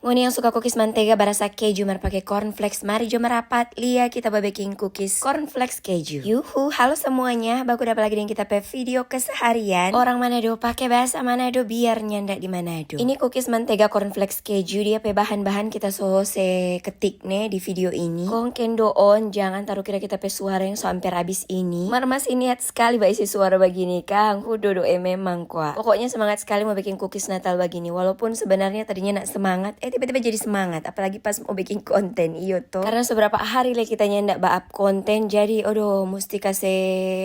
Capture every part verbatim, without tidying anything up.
Ngoni yang suka cookies mantega barasa keju mar pake cornflakes, mari jo marapat, lia kita babeking cookies cornflakes keju. Yuhu, halo semuanya, baku dapa lagi deng kita pe video keseharian. Orang Manado pake bahasa Manado biar nyanda di Manado. Ini cookies mantega cornflakes keju, dia pe bahan-bahan kita so se ketik ne di video ini. Kong kendoon, jangan taru kira kita pe suara yang so amper abis ini. Mar masih niat skali baisi suara bagini kang, hudodo e memang kwa. Pokoknya semangat skali mo biking cookies Natal bagini, walaupun sebenarnya tadinya nak semangat, eh tiba-tiba jadi semangat, apalagi pas mo biking konten, iyo to. Karena seberapa hari le kita nyanda ba-up konten, jadi odoh musti kase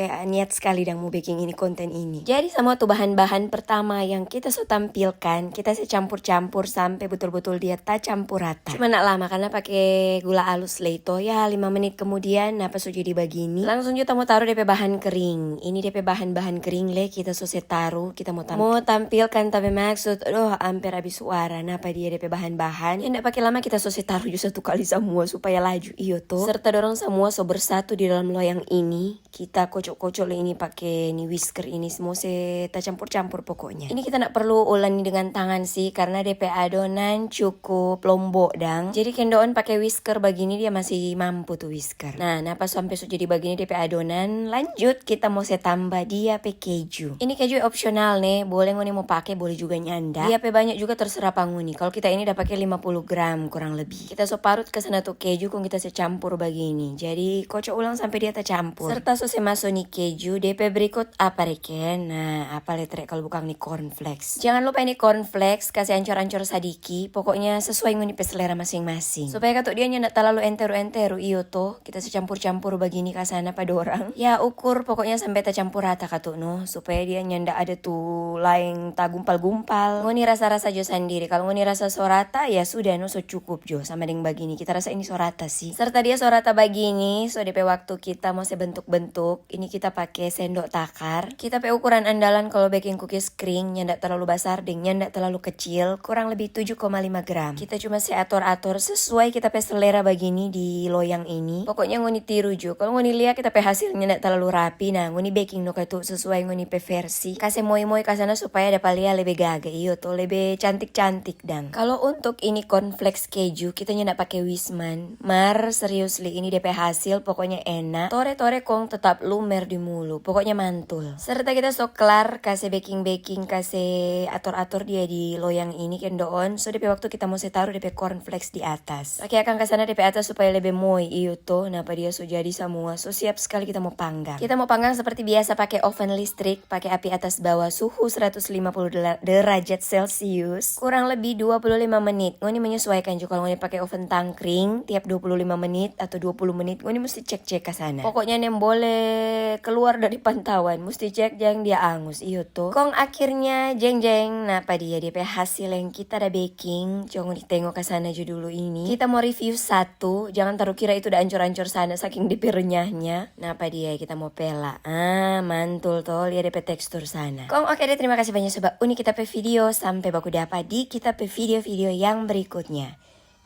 niat skali dang mo biking ini konten ini. Jadi samua tu bahan-bahan pertama yang kita so tampilkan, kita se campur-campur sampe butul-butul dia tacampur rata. Cuma nak lama karena pake gula alus le to. Ya, lima menit kemudian, napa so jadi bagini. Langsung jo ta mo taru depe bahan kering. Ini depe bahan-bahan kering le, kita so se taru, kita mo tam-, mo tampilkan ta pe maksud. Aduh, amper abis suara. Napa dia depe bahan-bahan. Ya, nda pake lama, kita so se taru jo satu kali samua supaya laju, iyo to. Serta dorang samua so bersatu di dalam loyang ini. Kita kocok-kocok le ini pake ni whisker ini, mo se tacampur-campur pokoknya. Ini kita nda perlu ulani dengan tangan sih, karena depe adonan cukup lombo dang. Jadi kendoon pake whisker bagini dia masih mampu tu whisker. Nah, napa sampe so jadi bagini depe adonan, lanjut kita mo se tamba dia pe keju. Ini keju opsional ne, boleh ngoni mo pake, boleh juga nyanda. Dia pe banyak juga terserah pa ngoni. Kalu kita ini da pake lima puluh gram kurang lebih. Kita so parut ka sana tu keju, kong kita se campur bagini. Jadi kocok ulang sampe dia tacampur. Serta so se maso ni keju, depe berikut apa reken? Nah, apa le trek kalu bukang ni cornflakes. Jangan lupa ini cornflakes, kase ancor-ancor sadiki, pokoknya sesuai ngoni pe selera masing-masing. Supaya katu dia nyanda talalu enteru-enteru, iyo to, kita se campur-campur bagini ka sana pa dorang. Ya, ukur pokoknya sampe tacampur rata katu no, supaya dia nyanda ada tu laeng tagumpal-gumpal. Ngoni rasa-rasa jo sandiri, kalu ngoni rasa so rata, ya sudah no, so cukup jo, sama deng bagini. Kita rasa ini so rata sih. Serta dia so rata bagini, so depe waktu kita mo se bentuk-bentuk, ini kita pake sendok takar. Kita pe ukuran andalan kalu beking cookies kring, nyanda talalu basar deng nyanda talalu kecil, kurang lebih tujuh koma lima gram. Kita cuma se ator-ator sesuai kita pe selera bagini di loyang ini. Pokoknya ngoni tiru jo. Kalu ngoni lia kita pe hasil nyanda talalu rapi, nah ngoni beking no katu sesuai ngoni pe versi. Kase moi-moi ka sana supaya dapa lia lebe gaga, iyo to, lebe cantik-cantik dang. Kalu untuk ini cornflakes keju, kita nyanda pake Wisman. Mar, seriously, ini depe hasil pokoknya enak. Tore-tore kong tetap lumer di mulu. Pokoknya mantul. Serta kita so klar kase beking-beking, kase ator-ator dia di loyang ini, kendoon. So, depe waktu kita mo se taru depe cornflakes di atas. Pake akang ka sana depe atas supaya lebe moi, iyo to. Napa dia so jadi samua. So, siap skali kita mo panggang. Kita mo panggang seperti biasa pake oven listrik, pake api atas bawa, suhu seratus lima puluh dela-, derajat Celcius. Kurang lebih dua puluh lima menit. Ngoni menyesuaikan jo, kalu ngoni pake oven tangkring, tiap dua puluh lima menit atau dua puluh menit, ngoni musti cek-cek ka sana. Pokoknya nem boleh keluar dari pantauan, musti cek jang dia angus, iyo to. Kong akhirnya, jeng-jeng, napa dia, dia pe hasil yang kita da beking. Coba ngoni tengo ka sana jo dulu ini. Kita mo review satu, jangan taru kira itu da ancor-ancor sana, saking depe renyahnya. Napa dia, kita mo pela. Ah, mantul to, lia depe tekstur sana. Kong oke deh, terima kasih banyak Sobat Uni kita pe video. Sampe baku dapa di kita pe video-video yang berikutnya.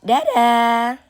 Dadah!